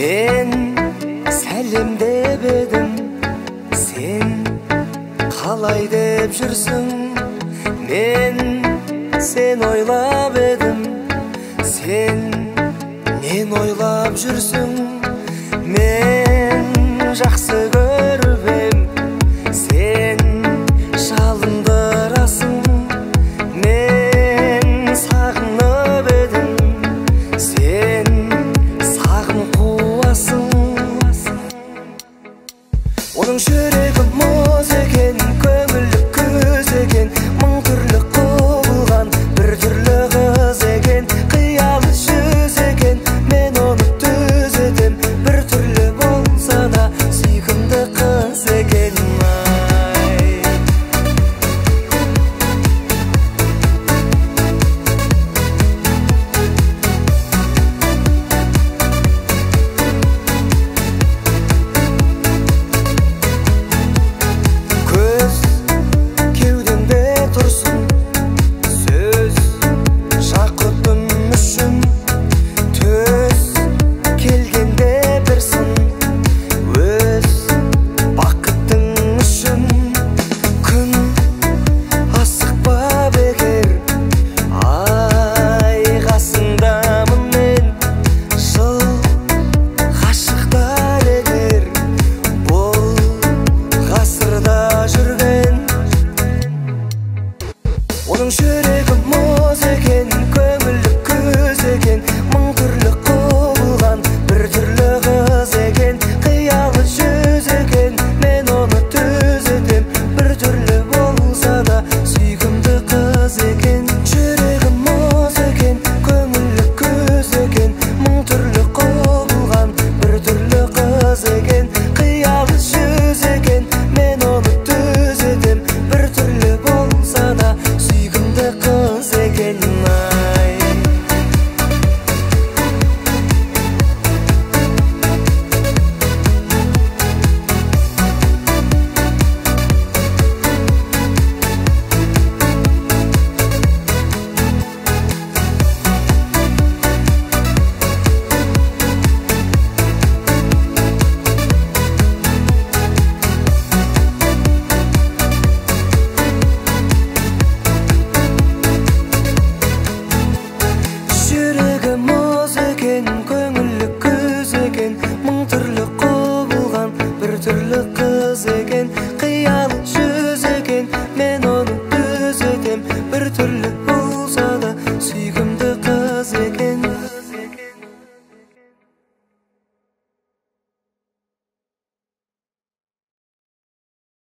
Мен сәлем деп едім, сен қалай деп жүрсің? Мен сен ойлап едім, сен нен ойлап жүрсің? Мен жақсы көріп ем, сен жалындырасың. Мен сағынып едім, сен сағын қуасың. Оның жүрегі мұз екен, көңілі күз екен, мың түрлі құбылған бір түрлі қыз екен, қиялы жүз екен, мен оны түзетем, бір түрлі болса да сүйкімді қыз екен. Ай. Көз кеудемде тұрсын, сөз жақұтым үшін, төс келгенде бір сын, өз бақытың үшін. Күн асықпа бекер, ай қасындамын мен, жыл ғашықтар етер, бұл ғасырда жүрген. Оның жүрегі мұз екен, көңілі күз екен, мың түрлі құбылған бір түрлі қыз екен, қиялы жүз екен, мен оны түзетем, бір түрлі болса да сүйкімді қыз екен. Жүрегі мұз екен, көңілі күз екен, мың түрлі құбылған бір түрлі қыз екен, қиялы жүз екен, мен оны түзетем, бір түрлі болса да сүйкімді қыз екен. Ай. Жүрегі мұз екен, көңілі күз екен, мың түрлі құбылған бір түрлі қыз екен, қиялы жүз екен, мен оны түзетем, бір түрлі